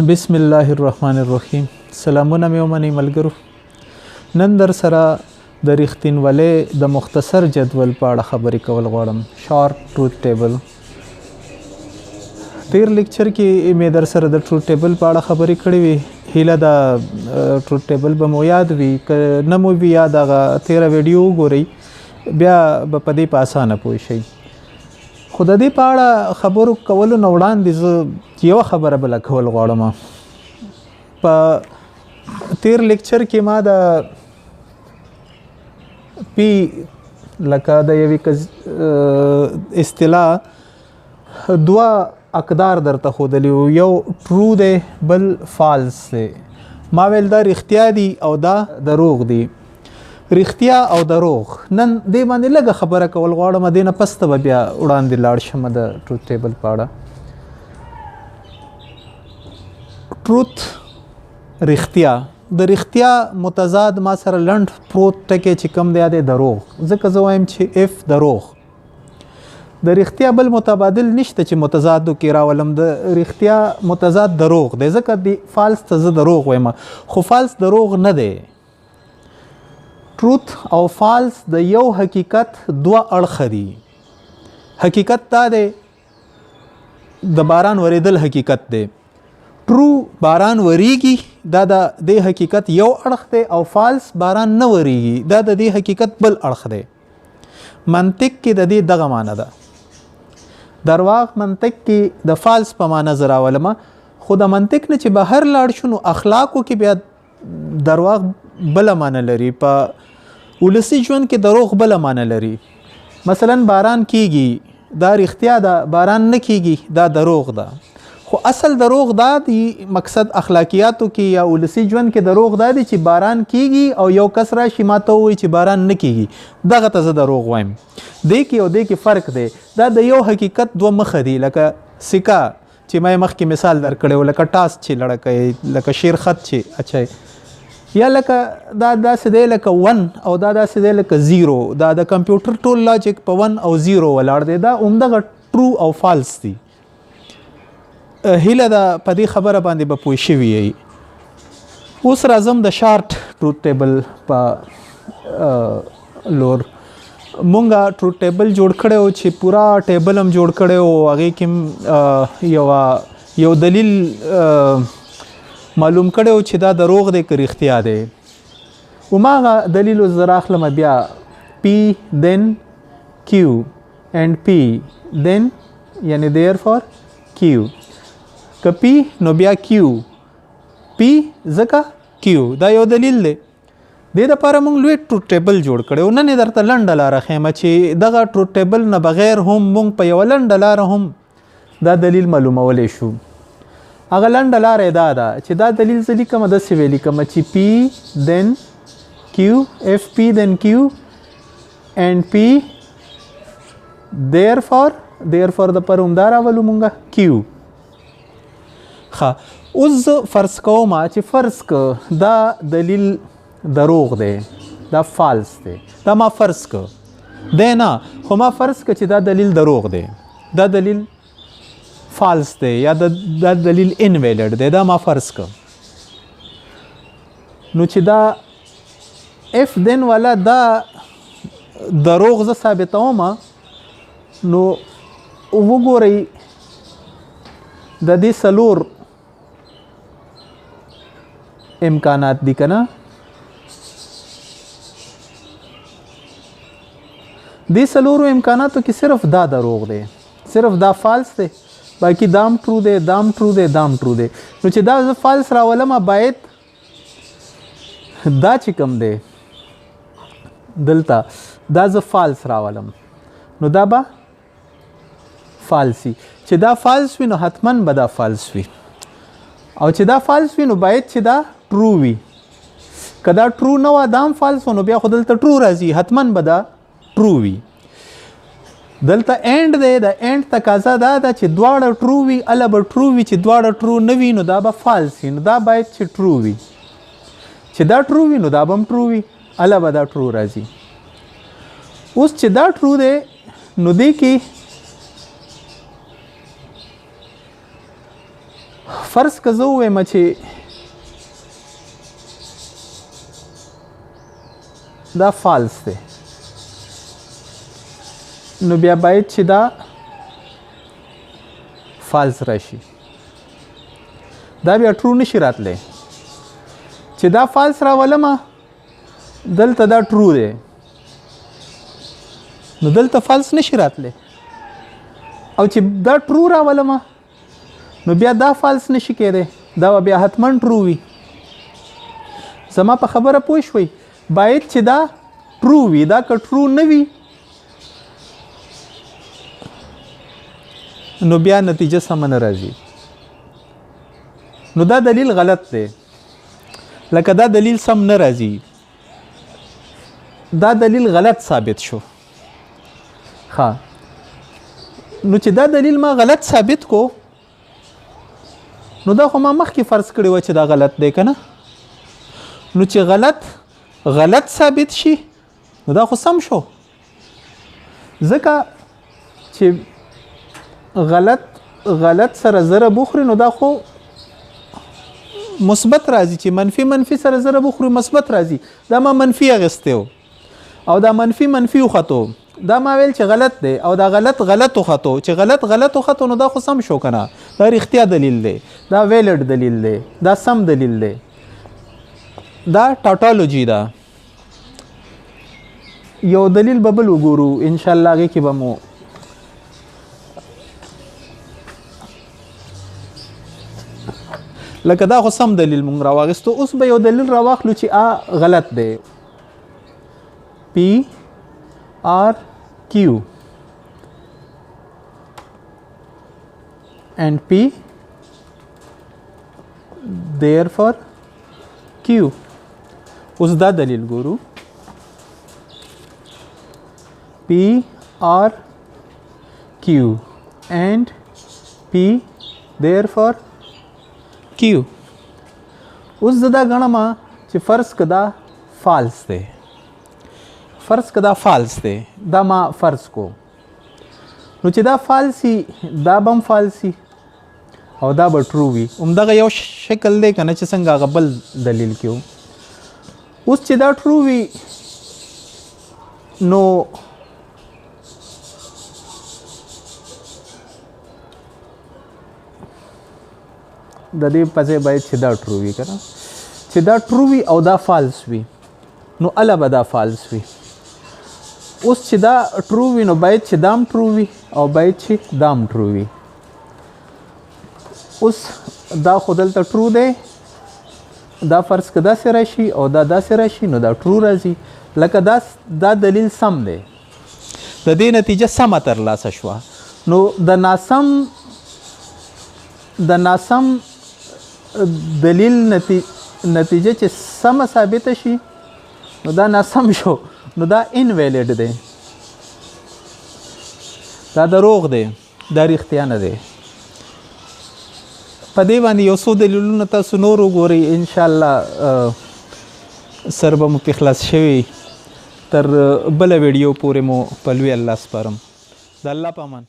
بسم الله الرحمن الرحیم. سلامونه مې ومنئ ملګرو. نن در سره د رښتینولۍ د مختصر جدول په اړه خبرې کول غواړم، شارټ ټروت ټیبل. تیر لیکچر کې مې در سره د ټروت ټیبل په اړه خبرې کړې وي. هیله ده ټروت ټیبل به مو یاد وي. که نه مو وي یاد، هغه تیره ویډیو وګورئ، بیا به په دې په اسانه پوه شئ. خو د دې په اړه خبرو کولو نه وړاندې زه یوه خبره بله کول غواړم. په تیر لیکچر کې ما د پی لکه د یوې اصطلاح دوه اقدار درته ښودلي وو، یو ټرو دی، بل فالس دی. ما ویل دا رښتیا دي او دا دروغ دي. رښتیا او دروغ نن دې باندې لږه خبره کول غواړم، دې نه پس ته به بیا وړاندې لاړ شم د ټروت ټیبل په اړه. ټروت، رښتیا، د رښتیا متضاد ما سره لنډ پروت ټکی چې کوم دی، دی دروغ. ځکه زه وایم چې اف دروغ، د رښتیا بل متبادل نشته چې متضادو کې راولم. د رښتیا متضاد دروغ دی، ځکه د فالس ته زه دروغ وایم، خو فالس دروغ نه دی. ټروت او فالس د یو حقیقت دوه اړخه دي. حقیقت دا دی، د باران ورېدل حقیقت دی. ټرو، باران وریږي، دا د دې حقیقت یو اړخ دی، او فالس، باران نه وریږي، دا د دې حقیقت بل اړخ دی. منطق کې د دې دغه معنی ده. درواغ منطق کې د فالس په معنی زه راولم، خو د منطق نه چې بهر لاړ شو نو اخلاقو کې بیا درواغ بله معنی لري. په ولسي ژوند کې دروغ بله معنی لري. مثلا باران کیږي، دا رښتیا ده، باران نه کیږي، دا دروغ ده. خو اصل دروغ دا دی، مقصد اخلاقیاتو کې یا ولسي ژوند کې دروغ دا دی چې باران کیږي او یو کس راشي ما ته ووایي چې باران نه کیږي، دغه ته زه دروغ وایم. دې کې او دې کې فرق دی. دا د یو حقیقت دوه مخه دي، لکه سکه چې ما یې مخکې مثال درکړی و، لکه ټاس چې لړکوي، لکه شیر خط چې اچوي، یا لکه دا داسې دی لکه 1 او دا داسې دی لکه 0. دا د کمپیوټر ټول لاجیک په 1 او 0 ولاړ دی. دا همدغه ټرو او فالس دي. هیله ده په دې خبره باندې به پوه شوي یئ. اوس راځم د شارټ ټروت ټیبل په لور. مونږه ټروت ټیبل جوړ کړی و، چې پورا ټیبل هم جوړ کړی و، هغې کې یو دلیل معلوم کړی و چې دا دروغ دی که رښتیا دی. هماغه دلیل اوس زه راخلم بیا، P then Q and P then یعنی therefore Q. که P نو بیا Q، P ځکه Q، دا یو دلیل دی. دې دپاره موږ لوی ټروت ټیبل جوړ کړی و. نن یې درته لنډه لاره ښیم چې دغه ټروت ټیبل نه بغیر هم موږ په یوه لنډه لاره هم دا دلیل معلومولی شو. هغه لنډه لاره یې دا ده چې دا دلیل زه لیکم، داسې ویې لیکم چې P then Q، if P then Q and P therefore، therefore د پر هم دا راولو مونږه Q. ښه، اوس زه فرض کوم چې فرض که دا دلیل دروغ دی، دا فالس دی. دا ما فرض که دی نه، خو ما فرض که چې دا دلیل دروغ دی، دا دلیل فالس دی یا دا دلیل انویلډ دی، دا ما فرض که. نو چې دا اف دین والا دا دروغ زه ثابتوم، نو وګورئ د دې څلور امکانات دي که نه؟ دې څلورو امکاناتو کې صرف دا دروغ دی، صرف دا فالس دی، باقي دام ټرو دی، دام ټرو دی، دام ټرو دی. نو چې دا زه فالس راولم، باید دا چې کوم دی دلته، دا زه فالس راولم، نو دا به فالس وي. چې دا فالس وي نو حتما به دا فالس وي، او چې دا فالس وي نو باید چې دا ټرو وي. که دا ټرو نه وه، دا هم فالس و، نو بیا خو دلته ټرو راځي، حتما به دا ټرو وي. دلته اینډ دی، د اینډ تقاضا دا ده چې دواړه ټرو وي، اله به ټرو وي. چې دواړه ټرو نه وي نو دا به فالس وي، نو دا باید چې ټرو وي. چې دا ټرو وي نو دا به هم ټرو وي، اله به دا ټرو راځي. اوس چې دا ټرو دی نو دې کې فرض که زه ووایم چې دا فالس دی، نو بیا باید چې دا فالس راشي، دا بیا ټرو نشي راتلی. چې دا فالس راولمه، دلته دا ټرو دی، نو دلته فالس نشي راتلی. او چې دا ټرو راولمه، نو بیا دا فالس نشي کېدی، دا به بیا حتما ټرو وي. زما په خبره پوه شوئ؟ باید چې دا ټرو وي. دا که ټرو نه وي، نو بیا نتیجه سمه نه راځي. نو دا دلیل غلط دی، لکه دا دلیل سم نه راځي، دا دلیل غلط ثابت شو. ښه، نو چې دا دلیل ما غلط ثابت کو، نو دا خو ما مخکې فرض کړی و چې دا غلط دی که نه؟ نو چې غلط غلط ثابت شي، نو دا خو سم شو، ځکه چې غلط غلط سره ضرب وخوري، نو دا خو مثبت راځي. چې منفي منفي سره ضرب وخوري، مثبت راځي. دا ما منفي اخیستی او دا منفي منفي وختو. دا ما ویل چې غلط دی او دا غلط غلط وختو. چې غلط غلط وختو، نو دا خو سم شو که نه؟ دا رښتیا دلیل دی، دا valid دلیل دی، دا سم دلیل دی، دا tautology ده. یو دلیل به بل وګورو ان شاء الله، هغې کې به مو لکه دا خو سم دلیل مونږ راواغستو. اوس به یو دلیل راواخلو چې آ غلط دی. P R Q and P therefore Q. اوس دا دلیل ګورو، P R Q and P therefore Q. اوس زه دا ګڼم چې فرض که دا فالس دی، فرض که دا فالس دی، دا ما فرض کو. نو چې دا فالس دا به هم فالس او دا به ټرو وي. همدغه یو شکل دی که نه چې څنګه هغه بل دلیل کې و. اوس چې دا ټرو وي، نو د دې په ځای باید چې دا ټرو وي که نه؟ چې دا ټرو وي او دا فالس وي، نو اله به دا فالس وي. اوس چې دا ټرو وي، نو باید چې دام ټرو وي او باید چې دام ټرو وي. اوس دا خو دلته ټرو دی. دا فرض که داسې راشي او دا داسې راشي، نو دا ټرو راځي. لکه دا دلیل سم دی، د دې نتیجه سمه ترلاسه شوه. نو د ناسم دلیل نتیجه چې سمه ثابته شي، نو دا ناسم شو، نو دا invalid دی، دا دروغ دی، دا رښتیا نه دی. په دې باندې یو څو دلیلونه تاسو نور وګورئ. انشاءالله سر به مو پې خلاص شوی. تر بله ویډیو پورې مو په لوی الله سپارم. د الله په امان.